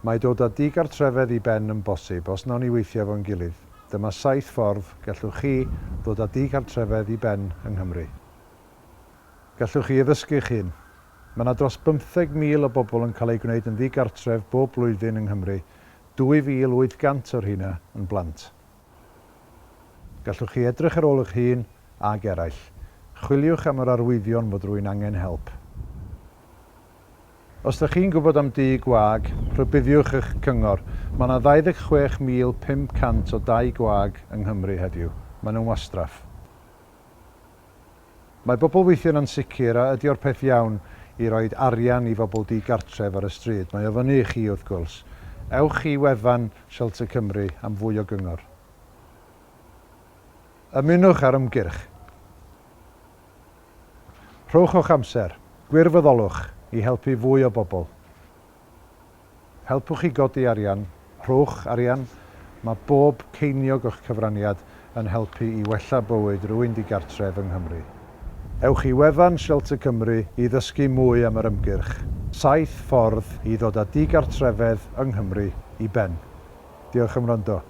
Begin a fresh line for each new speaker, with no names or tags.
Mae dod â digartrefedd i ben yn bosib os wnawn ni weithio efo'n gilydd. Dyma saith ffordd gallwch chi ddod â digartrefedd i ben yng Nghymru. Gallwch chi addysgu'ch hun. Mae 'na dros 15,000 o bobl yn cael eu gwneud yn ddigartref bob blwyddyn yng Nghymru, 2,800 o'r rheina yn blant. Gallwch chi edrych ar ôl eich hun ag eraill. Chwiliwch am yr arwyddion fod rhywun angen help. Os ydych chi'n gwybod am dŷ gwag, rhybuddiwch eich cyngor. Mae yna 26,500 o dai gwag yng Nghymru heddiw. Maen nhw'n wastraff. Mae bobl weithiau'n ansicr a ydy o'r peth iawn i roid arian i fobl di-gartref ar y stryd. Mae o fyny i chi, wrth gwrs. Ewch i wefan Shelter Cymru am fwy o gyngor. Ymunwch â'r ymgyrch. Rhowch o'ch amser, gwirfoddolwch i helpu fwy o bobl. Helpwch i godi arian, rhowch arian, mae bob ceiniog o'ch cyfraniad yn helpu i wella bywyd rywun digartref yng Nghymru. Ewch i wefan Shelter Cymru i ddysgu mwy am yr ymgyrch, Saith ffordd i ddod â digartrefedd yng Nghymru i ben. Diolch am wrando.